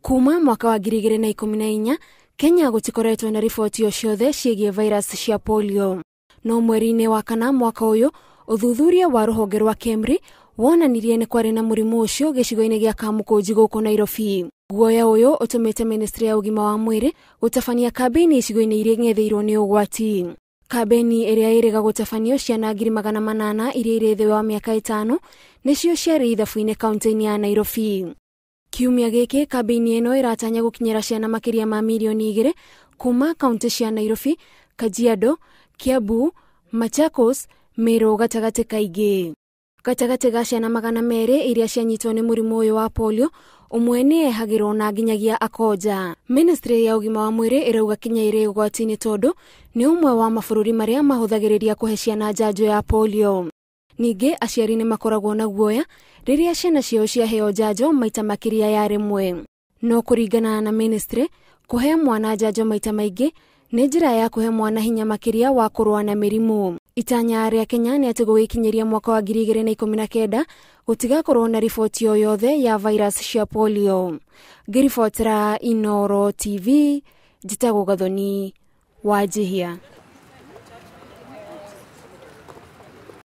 Kuma mwaka wa 2014 Kenya gũtikoretwo na riboti o ciothe ciĩgiĩ virus cia polio. No mweri-inĩ wa kana mwaka ũyũ, ũthuthuria wa rũhonge rwa KEMRI wonanirie nĩ kwarĩ na mũrimũ ũcio gĩcigo-inĩ gĩa Kamũkũnji gũkũ Nairobi. Guoya ũyũ ũtũmĩte ministry ya ũgima wa mwĩrĩ gũtabania kambĩini icigo-inĩ iria ing'etheirwo nĩ ũgwati. Kambĩini ĩrĩa ĩrĩga gũtabanio ciana 800,000 iria irĩ thĩ wa mĩaka 5 nĩcio ciarĩ ithabu-inĩ kaunti-inĩ ya Nairobi. Kiumia gĩkĩ kambĩini ĩno ĩratanya gũkinyĩra ciana makĩria ma mirioni 2 kuma kaunti cia Nairobi, Kajiado, Kiambu, Machakos, Meru gatagatĩ kaingĩ. Gatagatĩ ga ciana 200 iria cianyitwo nĩ mũrimũ ũyũ wa polio, ũmwe nĩ ehagĩrwo na nginyagia akonja. Ministry ya ũgima wa mwĩrĩ ĩrauga Kenya ĩrĩ ũgwati-inĩ tondũ nĩ ũmwe wa mabũrũri marĩa mahũthagĩrĩria kũhe ciana njanjo ya polio. Ningĩ aciari nĩ makoragwo na guoya rĩrĩa ciana ciao ciaheo njanjo maita makĩria ya rĩmwe. No kũringana na ministry, kũhe mwana njanjo maita maingĩ nĩ njĩra ya kũhe mwana hinya makĩria wa kũrũa na mĩrimũ. Itanya rĩa Kenya nĩ atĩ gũgĩkinyĩria mwaka wa 2019 gũtigakorwo na riboti o yothe ya virus cia polio. Ngĩribotera Inooro TV, njĩtagwo Gathoni Wanjihia.